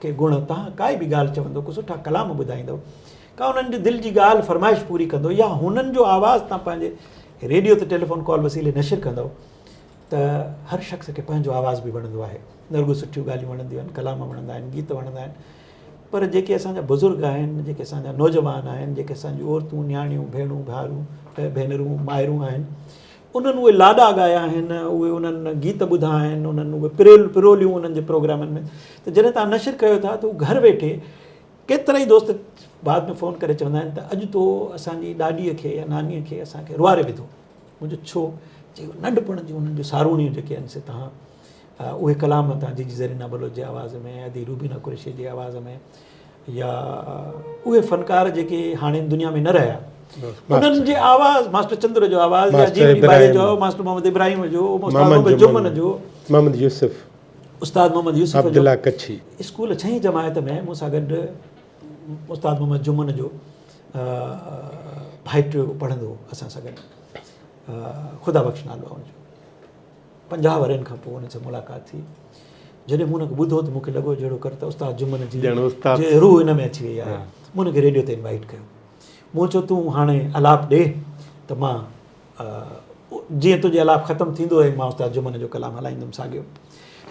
ڪي گڻ، توهان ڪائي به ڳالهه چوندو، ڪو سٺا ڪلام ٻڌائيندو، ڪا انهن جي دل جي ڳالهه فرمائش پوري ڪندو يا هنن جو آواز توهان پنهنجي ريڊيو تي ٽيليفون ڪال وسيلي نشر ڪندؤ ته هر شخص کي پنهنجو آواز به وڻندو آهي. نه رڳو سٺيون ڳالهيون وڻنديون آهن، ڪلام وڻندا آهن، گيت وڻندا آهن پر جيڪي اسان جا بزرگ آهن، جيڪي اسان جا نوجوان آهن، جيڪي اسان جون عورتون، نياڻيون، ڀيڻون، ڀائرون، ڀينرون، مائرون آهن، انهن اهي لاڏا ڳايا آهن، اهي انهن گيت ٻڌا آهن، انهن اهي پريل پروليون انهن جي پروگرامن ۾ ته جڏهن توهان نشر ڪيو ٿا ته هو گهر ويٺي ڪيترائي دوست بعد ۾ فون ڪري چوندا آهن ته اڄ تو اسان جي ڏاڏيء کي يا نانيء کي اسان کي روئاري وڌو. مون چيو ڇو؟ چيو ننڍپڻ جون انهن جون ساروڻيون جيڪي آهن سي توهان اهي ڪلام توهان جيجي زرينا بلوچ جي آواز ۾ ادي روبينا قريشي جي آواز ۾ يا اهي فنڪار جيڪي هاڻي دنيا ۾ نه رهيا انهن جي آواز ماسٽر چندر جو آواز يا جيوڻي ٻائي جو ماسٽر محمد ابراهيم جو استاد محمد جمن جو محمد يوسف استاد محمد يوسف جو عبدالله ڪڇي اسڪول ڇهين جماعت ۾ مون سان گڏ استاد محمد جمن جو ڀائٽيو پڙهندو هو اسان سان گڏ خدا بخش نالو آهي ان جو 50 ورهين کان پوء ان سان ملاقات ٿي. جڏهن مون ان کي ٻڌو ته مون کي لڳو جهڙو ڪر ته استاد جمن جي جي روح ان ۾ اچي وئي آهي. مون ان کي ريڊيو تي انوائيٽ ڪيو. مون چيو تون هاڻي الاپ ڏي ته مان جيئن تنهنجي الاپ ختم ٿيندو ۽ مان استاد جمن جو ڪلام هلائيندم ساڳيو.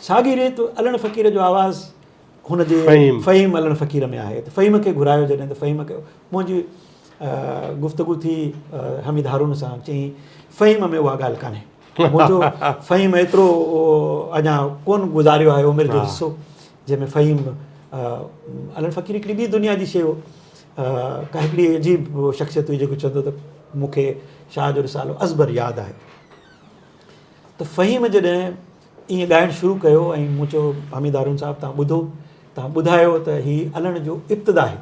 ساڳي ريت علڻ فقير جو آواز هن جي فهيم علڻ فقير ۾ آهي ته فهيم کي گهرايو جڏهن ته فهيم کي منهنجي گفتگو ٿي حميد هارون سان چيائين فهيم ۾ اها ڳالهه ڪانهي. منهنجو فهيم ايترو اڃا ڪونه گذاريو آهي عمر جو حصو جنهن ۾ فهيم علڻ فقير هڪڙي ٻي دنيا جي شيء هو ڪا هڪڙي عجيب شخصيت هئي جيڪو چوندو ته مون کي شاهه جو رسالو ازبر ياد آهي ته فهيم جڏهن ائين ڳائڻ شروع ڪيو ۽ مون چيو حميد هارون صاحب تان ٻڌو تان ٻڌايو ته هي علڻ جو ابتدا آهي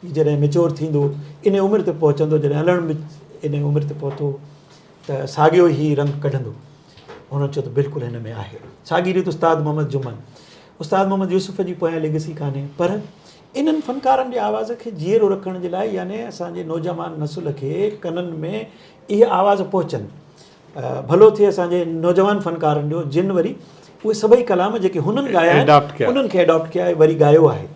هي جڏهن ميچور ٿيندو ان عمر تي پهچندو جڏهن علڻ به ان عمر تي پهتو ته ساڳيو ئي رنگ ڪڍندو. هن چيو ته بلڪل هن ۾ آهي. ساڳي ريت استاد محمد جمن، استاد محمد يوسف جي پويان ليگسي ڪانهي پر انهن فنڪارن جي آواز کي جيئرو رکڻ جي لاء يعني اسان جي نوجوان نسل کي ڪنن ۾ اهي آواز پهچن. ڀلو ٿئي اسان جي نوجوان فنڪارن جو جن وري اهي سڀئي ڪلام جيڪي هنن ڳايا آهن انهن کي اڊاپٽ ڪيو آهي وري ڳايو آهي.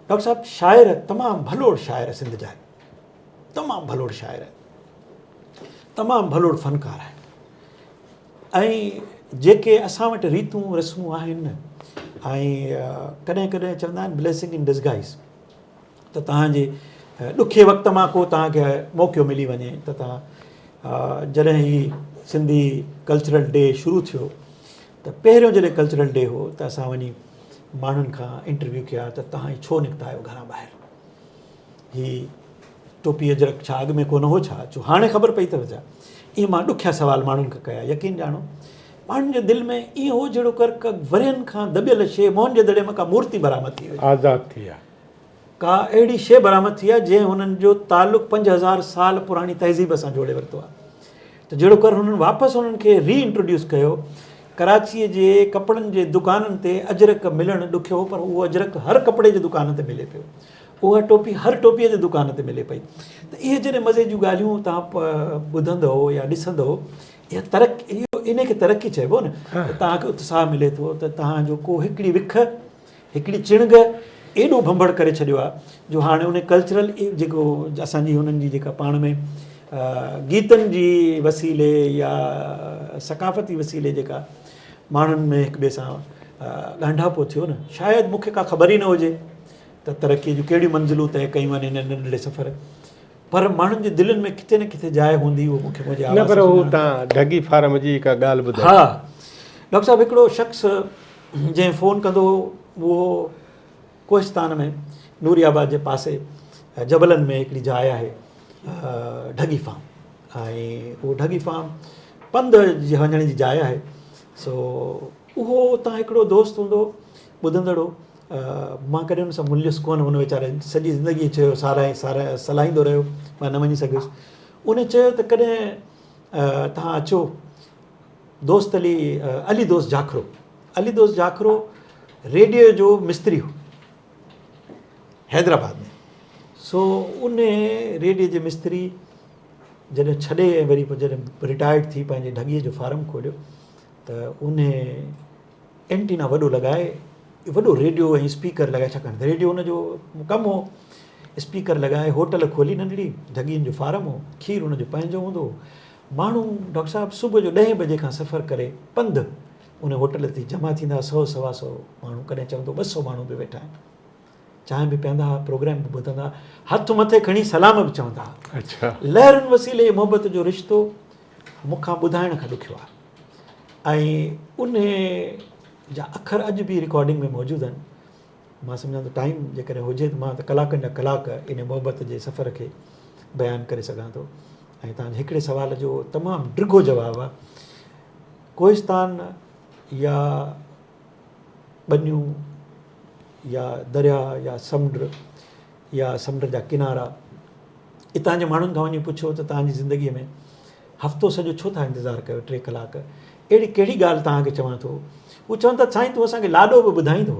ڊاڪٽر صاحب شاعر تمام ڀلوڙ شاعر سنڌ جا آهن. تمام ڀلوڙ شاعر آهن. تمام ڀلوڙ فنڪار آهن ۽ جيڪي اسان وٽ ريتون رسمون آهن نه ۽ ڪڏهن ڪڏهن چوندا آهن بليسنگ ان ڊسگائز ته توهان جي ڏکي وقت مان ڪو توهان کي موقعو ملي وڃي ته توهان جڏهن هي سنڌي ڪلچرل ڊي شروع ٿيو ته پهريون جڏهن ڪلچرل ڊي هو ته اسان وڃي ماڻهن کان انٽرويو ڪيا ته توهان ڇو نڪتا آهيو گهران ٻاهر هي ٽوپي اجرڪ ڇا اڳ ۾ ڪونه هو ڇا؟ جو هاڻي خبر پئي اٿو ڇا؟ ائين مان ڏکيا سوال ماڻهن کان ڪيا. يقين ڄاڻو ماڻهن جي دل ۾ ائين هو جهڙو ڪر ڪا ورهين کان دٻيل شيء موهن جي دڙي مان ڪا مورتي برآمد ٿي هجي. آزاد ٿي آ. ڪا اهڙي شيء برآمد ٿي آ جنهن هنن جو تعلق 5000 سال پراڻي تهذيب سان جوڙي ورتو آ. ته جهڙو ڪر هنن واپس انهن کي ري انٽروڊيوس ڪيو. ڪراچيء جي ڪپڙن جي دڪانن تي اجرڪ ملڻ ڏکيو هو پر اهو اجرڪ هر ڪپڙي جي دڪان تي ملي پيو. اها ٽوپي هر ٽوپيء جي دڪان تي ملي پئي ته اهي جڏهن مزي جون ڳالهيون توهان ٻڌندؤ يا ڏسندؤ اها ترقي اهو ان کي ترقي چئبو نه ته توهان کي اتساهه ملي ٿو ته توهان جو ڪو هڪڙي وک هڪڙي چڻگ ايڏو ڀنڀڙ ڪري ڇڏيو آهي جو هاڻي ان ڪلچرل جيڪو اسان جي هنن جي جيڪا پاڻ ۾ گيتن جي وسيلي يا ثقافتي وسيلي جيڪا ماڻهن ۾ هڪ ٻئي سان ڳانڍاپو ٿيو نه شايد مون کي ڪا خبر ئي نه هجي ته ترقيء جون ڪهڙيون منزلون طئي ڪيون آهن هن ننڍڙي سفر پر ماڻهن جي دلين ۾ ڪٿي نه ڪٿي جاء هوندي اهو مون کي منهنجي آواز نه پر هو تان ڍڳي فارم جي ڪا ڳالهه ٻڌايو. ها ڊاڪٽر صاحب هڪڙو شخص جنهن فون ڪندو هو اهو ڪوهستان ۾ نوري آباد جي پاسي جبلن ۾ هڪڙي جاء آهي ڍڳي فارم ۽ اهو ڍڳي فارم پنڌ جي وڃڻ جي جاء آهي سو اهو اتان هڪڙو دوست هوندو ٻڌندڙ هو مان ڪڏهن هن سان مليس ڪونه، هن ويچاري سڄي زندگي چيو ساراهي ساراهي صلاحيندو رهيو، مان نه وڃي سگهيس. ان چيو ته ڪڏهن توهان اچو دوست علي علي دوست جاکرو علي دوست جاکرو ريڊيو جو مستري هو حيدرآباد ۾ سو ان ريڊيو جي مستري جڏهن ڇڏي ۽ وري پوء جڏهن رٽائرڊ ٿي پنهنجي ڍڳي جو فارم کوليو ته ان اينٽينا وڏو لڳائي وڏو ريڊيو ۽ اسپيڪر لڳائي ڇاڪاڻ ته ريڊيو ان جو ڪم هو اسپيڪر لڳائي هوٽل کولي ننڍڙي ڍڳين جو فارم هو کير ان جو پنهنجو هوندو هو ماڻهو ڊاڪٽر صاحب صبح جو ڏهين بجي کان سفر ڪري پنڌ ان هوٽل تي جمع ٿيندا سئو سوا سئو ماڻهو ڪڏهن چوندو 200 ماڻهو به ويٺا آهن. چانهه به پيئندا ها، پروگرام به ٻڌندا ها، هٿ مٿي کڻي سلام به چوندا ها. اڇا. لهرن وسيلي محبت جو رشتو مون کان ٻڌائڻ کان ڏکيو آهي ۽ انهي جا اکر اڄ به رڪارڊنگ ۾ موجود آهن. مان سمجهان ٿو ٽائيم جيڪڏهن هجي ته مان ته ڪلاڪن جا ڪلاڪ انهي محبت جي سفر کي بيان ڪري سگهان ٿو ۽ توهان جي هڪڙي سوال جو تمام ڊگهو جواب آهي. ڪوهستان يا ٻنيون يا درياء يا سمنڊ يا سمنڊ جا ڪنارا اتان جي ماڻهن کان وڃي پڇو ته توهان جي زندگيء ۾ هفتو سڄو ڇو ٿا انتظار ڪيو ٽي ڪلاڪ اهڙي ڪهڙي ڳالهه توهان کي چوان ٿو هو چون ٿا سائين تون اسان کي لاڏو به ٻڌائين ٿو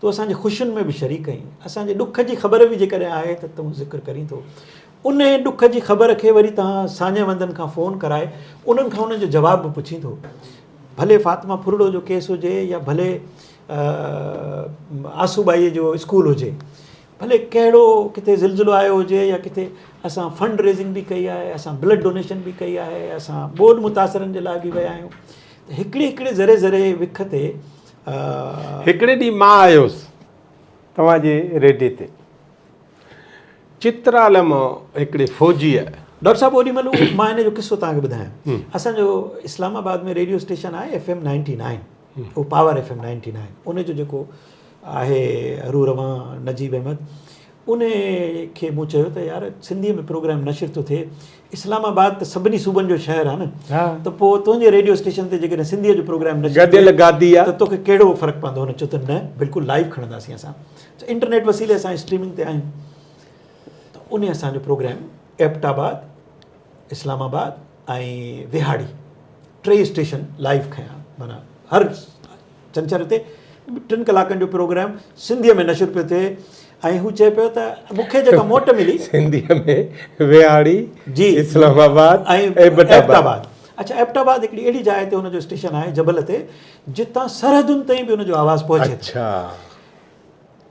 تون اسان جي خوشين ۾ به شريڪ آهين اسان جي ڏک جي خبر به جيڪڏهن آهي ته تون ذڪر ڪرين ٿو ان ڏک جي خبر کي وري توهان ساڃاهه وندن کان فون ڪرائي انهن کان انهن جو جواب به پڇين ٿو ڀلي فاطمه ڦرڙو جو ڪيس هجي يا ڀلي آسو ٻائيء جو اسڪول هجي، ڀلي ڪهڙو ڪٿي زلزلو آيو هجي يا ڪٿي اسان فنڊ ريزنگ به ڪئي آهي، اسان بلڊ ڊونيشن به ڪئي آهي، اسان ٻوڏ متاثرن جي لاء به ويا آهيون ته هڪڙي هڪڙي ذري ذري وک تي. هڪڙي ڏينهن مان آيس توهان جي ريڊي تي. چترال مان هڪڙي فوجيء. ڊاڪٽر صاحب اوڏي مهل مان ان جو قصو توهان کي ٻڌايان. اسان جو اسلام آباد ۾ ريڊيو اسٽيشن آهي ايف ايم نائنٽي نائن اهو power F M ninety nine ان جو جيڪو آهي روح روان نجيب احمد ان کي مون چيو ته يار سنڌيء ۾ پروگرام نشر ٿو ٿئي اسلام آباد ته سڀني صوبن جو شهر آهي نه ته پوء تنهنجي ريڊيو اسٽيشن تي جيڪڏهن سنڌيء جو پروگرام نشر ٿئي گڏيل گادي آهي ته توکي ڪهڙو فرق پوندو هن چيو ته نه بلڪل لائيو کڻنداسين اسان انٽرنيٽ وسيلي اسان اسٽريمنگ تي آهيون ته ان اسان جو پروگرام ايبٽ آباد، اسلام آباد ۽ وهاڙي ٽي اسٽيشن لائيو کنيا معنيٰ هر ڇنڇر تي ٽن ڪلاڪن جو پروگرام سنڌيء ۾ نشر پيو ٿئي ۽ هو چئي پيو ته مون کي جيڪا موٽ ملي سنڌيء ۾ وهاڙي جي اسلام آباد ۽ ايبٽ آباد اڇا ايبٽ آباد هڪڙي اهڙي جاء تي هن جو اسٽيشن آهي جبل تي جتان سرحدن تائين به ان جو آواز پهچي ٿو اڇا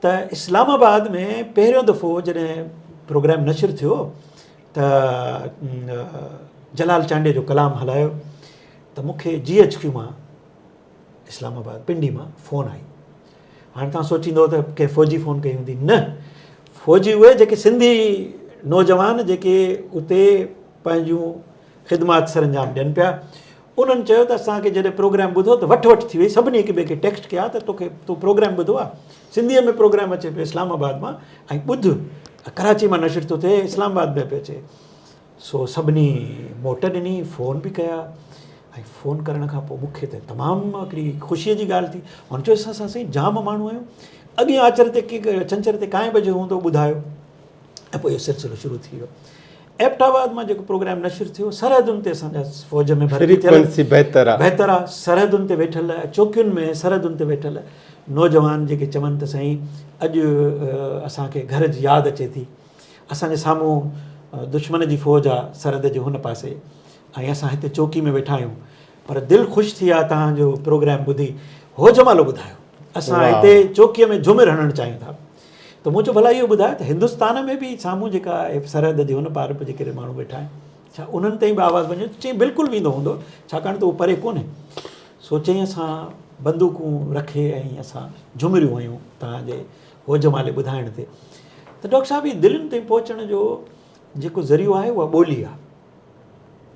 ته اسلام آباد ۾ پهريون دفعو جڏهن پروگرام نشر ٿيو ته جلال چانڊيي جو ڪلام هلايو ته مون کي جي ايڇ ڪيو مان اسلام آباد پنڊي مان فون آئي هاڻي تان سوچيندو ته ڪنهن فوجي فون ڪئي هوندي نه فوجي اهي جيڪي سنڌي نوجوان جيڪي اتي پنهنجون خدمات سر انجام ڏين پيا انهن چيو ته اسان کي جڏهن پروگرام ٻڌو ته وٺ وٺ ٿي وئي سڀني هڪ ٻئي کي ٽيڪسٽ ڪيا ته توکي تو پروگرام ٻڌو آهي سنڌيء ۾ پروگرام اچي پيو اسلام آباد مان ۽ ٻڌ ڪراچي مان نشر ٿو ٿئي اسلام آباد ۾ پيو اچي سو سڀني موٽ ڏني فون به ڪيا ۽ فون ڪرڻ کان پوء مون کي ته تمام هڪڙي خوشيء جي ڳالهه ٿي هن چيو اسان سائين جام ماڻهو آهيون اڳئين آچر تي ڇنڇر تي ڪائين بجي هوندو ٻڌايو ۽ پوء اهو سلسلو شروع ٿي ويو. ايبٽ آباد مان جيڪو پروگرام نشر ٿيو سرحدن تي اسان جا فوج ۾ ڀرتي ٿيل فريڪوئنسي بهتر آ. بهتر آ سرحدن تي ويٺل چوڪين ۾ سرحدن تي ويٺل نوجوان جيڪي چون ته سائين اڄ اسان کي گهر جي ياد اچي ٿي اسان جي سامهون دشمن جي فوج آ سرحد جي هن پاسي ۽ اسان هتي چوڪي ۾ ويٺا آهيون پر دل خوش ٿي آ توهان جو پروگرام ٻڌي هو جمالو ٻڌايو اسان هتي چوڪي ۾ جهومر هڻڻ چاهيون ٿا ته مون چيو ڀلا اهو ٻڌاء ته هندستان ۾ به سامهون جيڪا سرحد جي هن پار به جيڪڏهن ماڻهو ويٺا آهن ڇا انهن تائين به آواز وڃي ٿو؟ چيائين بلڪل ويندو هوندو ڇاڪاڻ ته اهو پري ڪونهي. سو چيائين اسان بندوقون رکي ۽ اسان جهمريون هنيون توهان جي هو جمالي ٻڌائڻ تي ته ڊاڪٽر صاحب هي دلين تائين پهچڻ جو جيڪو ذريعو آهي اها ٻولي آهي.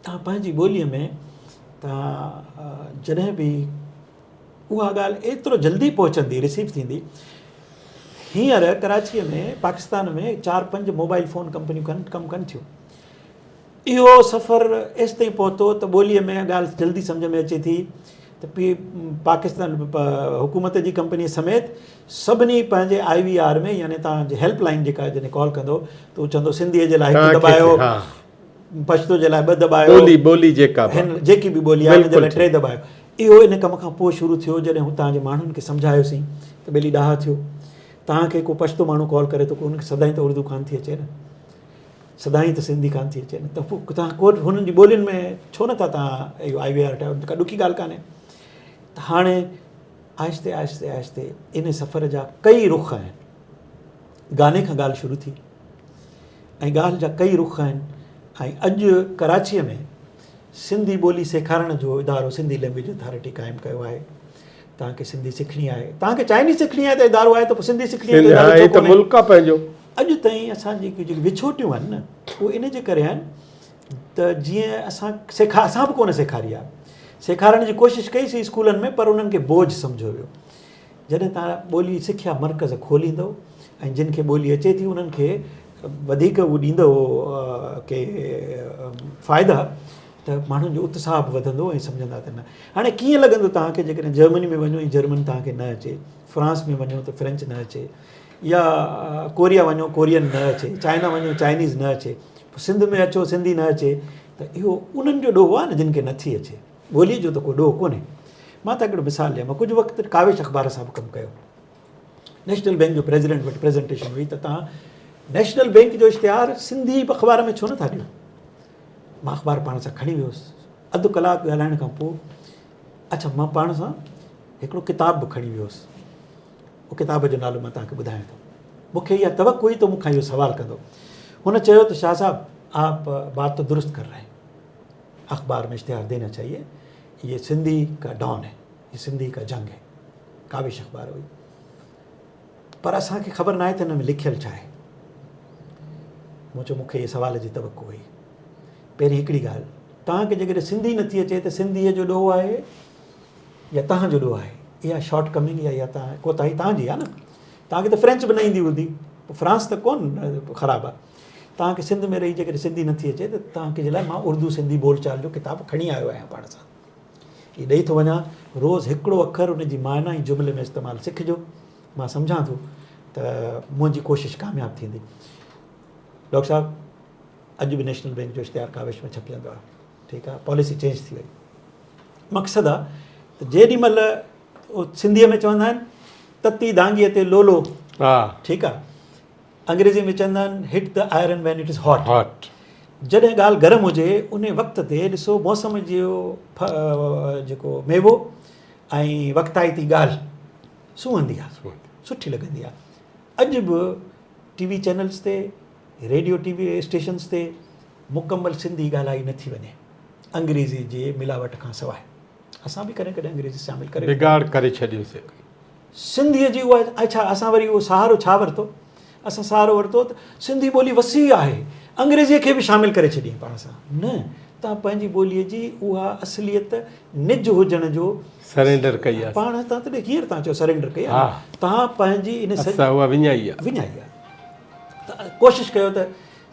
توهان پنهنجي ٻوليء ۾ توهان جڏهن به اها ڳالهه ايترو جلدي پهچندي رسيو ٿيندي. هينئر ڪراچيء ۾ پاڪستان ۾ چار پنج موبائل فون ڪمپنيون ڪن ڪم ڪن ٿيون. اهو سفر ايستائين پهتو ته ٻوليء ۾ ڳالهه جلدي سمجهه ۾ اچي ٿي ته پي پاڪستان حڪومت جي ڪمپني سميت سڀني پنهنجي آء وي آر ۾ يعني توهان جي هيلپ لائين جيڪا جڏهن ڪال ڪندو ته هو چوندو سنڌيء جي لاء هڪ دٻايو پشتو جي لاء ٻه دٻايو ٻولي ٻولي جيڪا به جيڪي به ٻولي آهي ان جي لاء ٽي دٻايو. اهو ان ڪم کان پوء شروع ٿيو جڏهن هتان جي ماڻهن کي سمجهايوسين ته ٻيلي ڏاها ٿيو توهان کي ڪو پشتو ماڻهو ڪال ڪري ٿو ان کي سدائين ته اردو ڪانه ٿي اچي نه سدائين ته سنڌي ڪانه ٿي اچي نه ته پوء توهان ڪو هنن جي ٻولين ۾ ڇو نٿا توهان اهو آء وي آر ٺاهيو ڪا ڏکي ڳالهه ڪانهي ته هاڻي آهستي آهستي آهستي ان سفر جا ڪئي رخ آهن گاني کان ڳالهه شروع ٿي ۽ ڳالهه جا ڪئي رخ آهن ۽ اڄ ڪراچيء ۾ سنڌي ٻولي سيکارڻ جو ادارو سنڌي لينگويج اٿارٽي قائم ڪيو آهي. توهان کي سنڌي سکڻي آهي، توهان کي چائنيز سکڻي آهي ته ادارو آهي ته پوء سنڌي سکڻي آهي ته ادارو ڇو ڪونهي؟ ملڪ آهي پنهنجو. اڄ تائين اسان جي جيڪي وڇوٽيون آهن نه اهي ان جي ڪري آهن ته جيئن اسان سيکا اسان به ڪونه سيکاري آهي. سيکارڻ جي ڪوشش ڪئي سين اسڪولن ۾ پر انهن کي بوجهه سمجهيو ويو. جڏهن توهان ٻولي سکيا مرڪز کوليندؤ ۽ جن کي ٻولي اچي ٿي انهن کي وڌيڪ اهو ڏيندؤ ڪي فائدا ته ماڻهن جو اتساهه به وڌندو ۽ سمجهندا ته نه هاڻي ڪيئن لڳندو توهان کي جيڪڏهن جرمني ۾ وڃو ۽ جرمن توهان کي نه اچي فرانس ۾ وڃو ته فرينچ نه اچي يا ڪوريا وڃو ڪورين نه اچي چائنا وڃو چائنيز نه اچي سنڌ ۾ اچو سنڌي نه اچي ته اهو انهن جو ڏوهه آهي نه جن کي نٿي اچي ٻولي جو ته ڪو ڏوهه ڪونهي. مان ته هڪڙو مثال ڏيان، مان ڪجهه وقت ڪاوش اخبار سان به ڪم ڪيو. نيشنل بئنڪ جو پريزيڊنٽ وٽ پريزنٽيشن هئي ته توهان نيشنل بئنڪ جو اشتهار سنڌي اخبار ۾ ڇو نٿا ڏيو؟ مان اخبار پاڻ سان کڻي ويو هوس. اڌ ڪلاڪ ڳالهائڻ کان پوء اڇا مان پاڻ سان هڪڙو ڪتاب به کڻي ويو هوس. ان ڪتاب جو نالو مان توهان کي ٻڌايان ٿو. مون کي اها توقع هئي ته مون کان اهو سوال ڪندو. هن چيو ته شاهه صاحب آپ بات ته درست ڪر رهي هين. اخبار ۾ اشتهار دينا چاهيي يي سنڌي ڪا ڊان هي يي سنڌي ڪا جنگ هي ڪاوش اخبار هئي پر اسان کي خبر ناهي ته هن ۾ لکيل ڇا آهي مون چيو مون کي هي سوال جي توقع هئي پهرين هڪڙي ڳالهه توهان کي جيڪڏهن سنڌي نٿي اچي ته سنڌيء جو ڏوهه آهي يا توهان جو ڏوهه آهي اها شارٽ ڪمنگ يا اها توهان ڪوتاهي توهان جي آهي نه توهان کي ته فرينچ به نه ايندي هوندي فرانس ته ڪون خراب آهي توهان کي سنڌ ۾ رهي جيڪڏهن سنڌي نٿي اچي ته توهان جي لاء مان اردو سنڌي ٻول چال جو ڪتاب کڻي آيو آهيان پاڻ سان هي ڏئي ٿو وڃان روز هڪڙو اکر ان جي معنيٰ ۽ جملي ۾ استعمال سکجو مان سمجهان ٿو ته منهنجي ڪوشش ڪامياب ٿيندي ڊاڪٽر صاحب اڄ به نيشنل بينڪ جو اشتهار ڪاوش ۾ ڇپجندو آهي ٺيڪ آهي پاليسي چينج ٿي وئي مقصد آهي ته جيڏي مهل سنڌيء ۾ چوندا آهن تتي دانگيء تي لولو ٺيڪ آهي انگريزي ۾ چوندا آهن hit the iron when it is hot hot جڏهن ڳالهه گرم هجي ان وقت تي ڏسو موسم جو جيڪو ميوو ۽ وقتائتي ڳالهه سونهندي آهي سٺي لڳندي آهي اڄ به ٽي وي چينلز تي ريڊيو ٽي وي اسٽيشنز تي مڪمل سنڌي ڳالهائي نٿي وڃي انگريزي جي ملاوٽ کان سواء اسان به ڪڏهن ڪڏهن انگريزي شامل ڪري بگاڙ ڪري ڇڏيوسي سنڌيء جي اها اڇا اسان وري اهو سهارو ڇا ورتو؟ اسان سهارو ورتو ته سنڌي ٻولي وسيع آهي، انگريزيء کي به شامل ڪري ڇڏيائين پاڻ سان. نه، توهان پنهنجي ٻوليء جي اها اصليت نج هجڻ جو سرينڊر ڪئي آهي. پاڻ تان تڏهن هينئر توهان چيو سرينڊر ڪئي آهي نه. توهان پنهنجي ان اسان اها وڃائي آهي. وڃائي آهي. ته ڪوشش ڪيو ته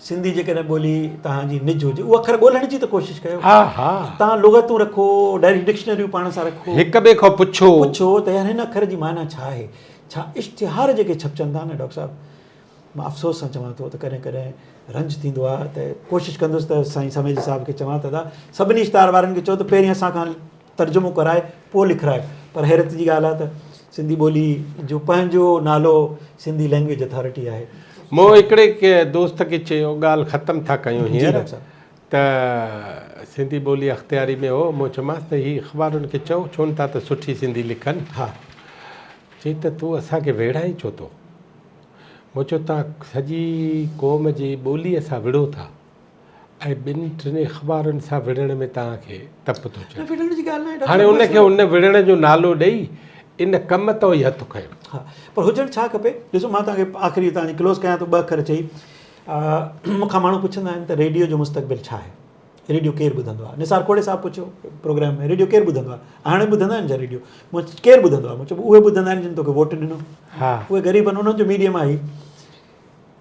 سنڌي جيڪڏهن ٻولي توهان جي نج هجي اهو اکر ڳولڻ جي ته ڪوشش ڪيو. ها ها. توهان لغتون رکو، ڊڪشنريون پاڻ سان رکو. هڪ ٻئي کان پڇو. پڇو ته يار هن اکر جي معنيٰ ڇا آهي؟ ڇا اشتهار جيڪي ڇپجن ٿا نه ڊاڪٽر صاحب مان افسوس سان چوان ٿو ته ڪڏهن ڪڏهن رنج ٿيندو آهي ته ڪوشش ڪندس ته سائين سميجي صاحب کي چوان ته ادا سڀني اشتهار وارن کي چئو ته پهرين اسان کان ترجمو ڪرائي پوء لکرائي پر حيرت جي ڳالهه آهي ته سنڌي ٻولي جو پنهنجو نالو سنڌي لينگويج اٿارٽي آهي. مون هڪڙي دوست کي چيو ڳالهه ختم ٿا ڪيون هينئر ته سنڌي ٻولي اختياري ۾ هو مون چيومانس ته هي اخبارن کي چئو ڇو نٿا ته سٺي سنڌي لکن ها. چئي ته تون اسان کي ويڙهائين ڇو ٿو؟ مون چيو توهان سڄي قوم جي ٻوليء سان وڙهو ٿا. ۽ ٻن ٽن اخبارن سان وڙهڻ ۾ توهان کي تپ ٿو چڙهي. وڙهڻ جي ڳالهه ناهي هاڻي ان کي ان وڙهڻ جو نالو ڏئي ان ڪم تان ئي هٿ کنيو. ها پر هجڻ ڇا کپي؟ ڏسو مان توهان کي آخري توهان جي ڪلوز ڪيان ٿو ٻه اکر چئي مون کان ماڻهو پڇندا آهن ته ريڊيو جو مستقبل ڇا آهي؟ ريڊيو ڪير ٻڌندو آهي؟ نثار کوڙي صاحب پڇيو پروگرام ۾ ريڊيو ڪير ٻڌندو آهي؟ هاڻي ٻڌندا آهن ڇا ريڊيو؟ مون ڪير ٻڌندو آهي؟ مون چيو اهي ٻڌندا آهن جن توکي ووٽ ڏنو. ها اهي غريب آهن انهن جو ميڊيم آهي.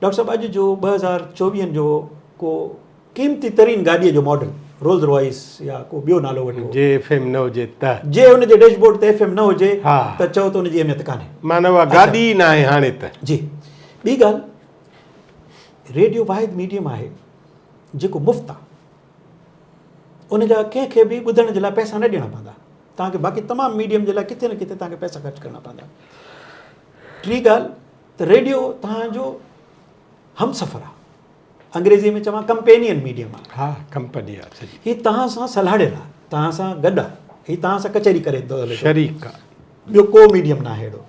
ڊاڪٽر صاحب اڄ جو 2024 جو ڪو قيمتي ترين گاڏيء جو ماڊل رولز روائس يا ڪو ٻيو نالو وٺو. جي ايف ايم نه هجي ته. جي ان جي ڊيش بورڊ تي ايف ايم نه هجي ته چئو ته ان جي اهميت ڪانهي. معنيٰ اها گاڏي ئي ناهي هاڻي ته. جي ٻي ڳالهه ريڊيو واحد ميڊيم آهي جيڪو مفت آهي ان جا ڪنهن کي به ٻڌڻ جي لاء پئسا نه ڏيڻا پوندا توهان کي باقي تمام ميڊيم جي لاء ڪٿي نه ڪٿي توهان کي پئسا خرچ ڪرڻا پوندا. ٽي ڳالهه ته ريڊيو توهان جو همسفر آ. انگريزيء ۾ چوان ڪمپينين ميڊيم آ. ها ڪمپني آ سڄي. هي توهان سان سلهاڙيل آ، توهان سان گڏ آ، هي توهان سان ڪچهري ڪري ٿو هلي ٿو. شريڪ آ. ٻيو ڪو ميڊيم ناهي اهڙو.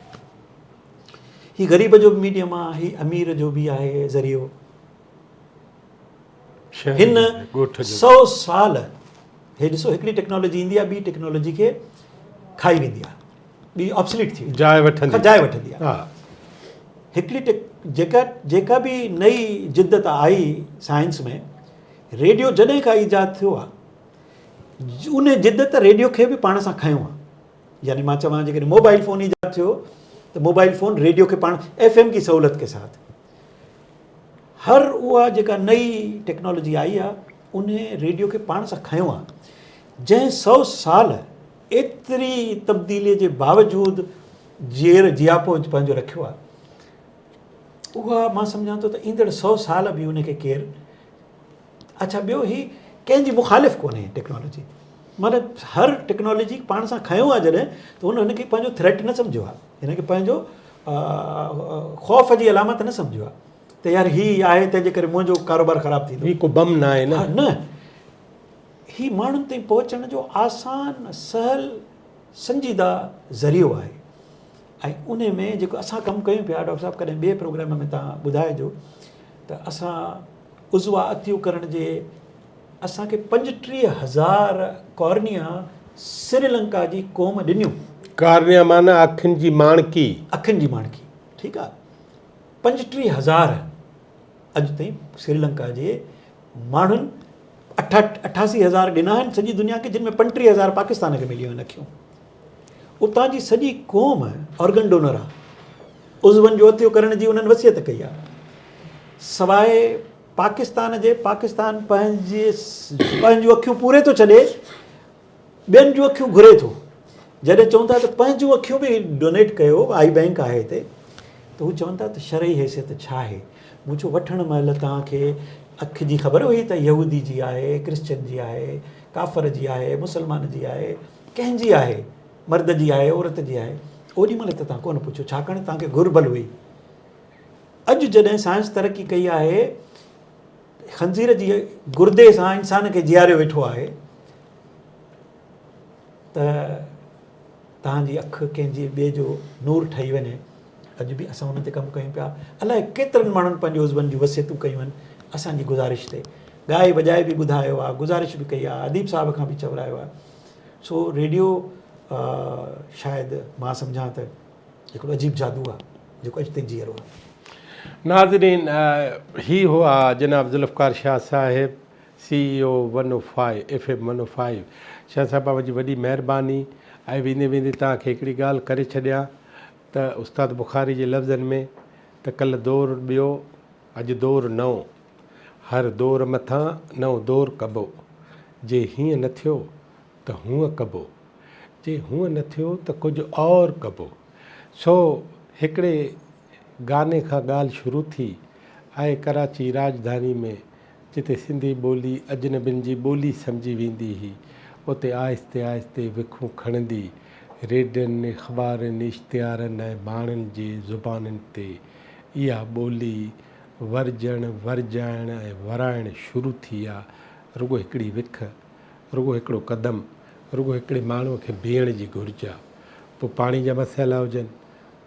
هي غريب جو به ميڊيم آ، هي امير جو به آهي ذريعو. شهر هن جو به، ڳوٺ جو به. سئو سال هي ڏسو هڪڙي ٽيڪنالاجي ايندي آهي ٻي ٽيڪنالاجي کي کائي ويندي آهي ٻي آبسليٽ ٿي ويندي جاء وٺندي جاء وٺندي آهي هڪڙي جيڪا جيڪا به نئي جدت آئي سائنس ۾ ريڊيو جڏهن کان ايجاد ٿيو آهي ان جدت ريڊيو کي به پاڻ سان کنيو آهي يعني مان چوان جيڪڏهن موبائل فون ايجاد ٿيو ته موبائل فون ريڊيو کي پاڻ ايف ايم ڪي سهولت ڪي ساٿ هر اها جيڪا نئي ٽيڪنالاجي آئي آهي ان ريڊيو کي پاڻ سان کنيو آهي جنهن سو سال ايتري تبديلي جي باوجود جيئر جياپو پنهنجو رکيو آهي اها مان سمجهان ٿو ته ايندڙ سو سال به ان کي ڪير اڇا ٻيو هي ڪنهن جي مخالف ڪونهي ٽيڪنالاجي معنی هر ٽيڪنالاجي پاڻ سان کنيو آهي جڏهن ته هن هن کي پنهنجو ٿريٽ نه سمجهيو آهي هن کي پنهنجو خوف جي علامت نه سمجهيو آهي ته يار هي آهي تنهن جي ڪري منهنجو ڪاروبار خراب ٿيندو هي ڪو بم نه آهي نه نه هي ماڻهن تائين پهچڻ جو آسان سهل سنجيده ذريعو آهي ۽ ان ۾ جيڪو اسان ڪم ڪيون پيا ڊاڪٽر صاحب ڪڏهن ٻئي پروگرام ۾ تان ٻڌائجو ته اسان عضوا عطيو ڪرڻ جي اسان کي 35 هزار ڪارنيا سريلنڪا جي قوم ڏنيون. ڪارنيا معنيٰ اکين جي ماڻڪي. اکين جي ماڻڪي ٺيڪ آ. 35 هزار اڄ تائين سريلنڪا جي ماڻهن 88 هزار ڏنا آهن سڄي دنيا کي جن ۾ 35 هزار پاڪستان کي مليون آهن اکيون. اتان جي سڄي قوم آرگن ڊونر آ. عضون جو عطيو ڪرڻ جي انهن وصيت ڪئي آ. سواء پاڪستان جي پاڪستان پنهنجي پنهنجون اکيون پوري ٿو ڇڏي ٻين جون اکيون گهري ٿو. جڏهن چون ٿا ته پنهنجون اکيون به ڊونيٽ ڪيو آئي بئنڪ آهي هتي ته هو چون ٿا ته شرعي حيثيت ڇا آهي؟ مون چيو وٺڻ مهل توهان کي اک جي خبر هئي ته يهودي جي آهي، ڪرسچن جي آهي، ڪافر جي آهي، مسلمان جي آهي، ڪنهن جي آهي، مرد جي آهي، عورت جي آهي، اوڏي مهل ته توهان ڪونه پڇيو، ڇاڪاڻ توهان کي گهربل هئي. اڄ جڏهن سائنس ترقي ڪئي آهي، خنزير جي گردي سان انسان کي جياريو ويٺو آهي ته توهان جي اک ڪنهن جي ٻئي جو نور ٺهي وڃي. اڄ به اسان ان تي ڪم ڪيون پيا. الائي ڪيترن ماڻهن پنهنجي عضون جون وصيتون ڪيون آهن اسان جي گذارش تي. ڳائي وڄائي به ٻڌايو آهي، گذارش به ڪئي آهي، اديب صاحب کان به چورايو آهي. سو ريڊيو شايد مان سمجهان ته هڪڙو عجيب جادو آهي جيڪو اڄ تائين جيئرو آهي. ناظرين هي هئا جناب ذوالفقار شاهه صاحب C E O one O five F M one O five Shah صاحب اوهان جي وڏي مهرباني ۽ ويندي ويندي توهان کي هڪڙي ڳالهه ڪري ڇڏيان ته استاد بخاري جي لفظن ۾ ته ڪلهه دور ٻيو اڄ دور نئون هر دور مٿان نئون دور ڪبو، جي هيئن نه ٿيو ته هونء ڪبو، جي هونء نه ٿيو ته ڪجهه اور ڪبو. سو هڪڙي گاني کان ڳالهه شروع ٿي ۽ ڪراچي راڄڌاني ۾ جتي سنڌي ٻولي اجنبين جي ٻولي سمجهي ويندي هئي، اتي آهستي آهستي وکون کڻندي ريڊين، اخبارن، اشتهارن ۽ ماڻهن جي زبانن تي اها ٻولي ورجڻ، ورجائڻ ۽ ورائڻ شروع ٿي آ. رڳو هڪڙي وک، رڳو هڪڙو قدم، رڳو هڪڙي ماڻهوء کي بيهڻ جي گهرج آ. پوء پاڻي جا مسئلا هجن،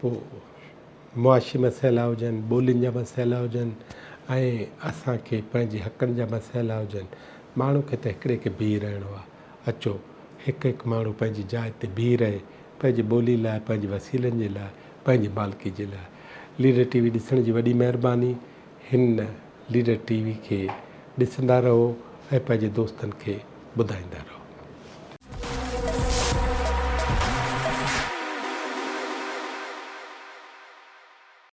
پوء معاشي مسئلا هجن، ٻولين جا مسئلا هجن ۽ اسان کي پنهنجي حقن جا مسئلا هجن، ماڻهو کي ته هڪڙي کي بيهي رهڻو آ. اچو، هڪ هڪ ماڻهو پنهنجي جاء تي بيهي رهي، پنهنجي ٻولي لاء، پنهنجي وسيلن جي لاء، پنهنجي مالڪي جي لاء. ليڊر ٽي وي ڏسڻ جي وڏي مهرباني. هن ليڊر ٽي وي کي ڏسندا رهو ۽ پنهنجي دوستن کي ٻڌائيندا رهو.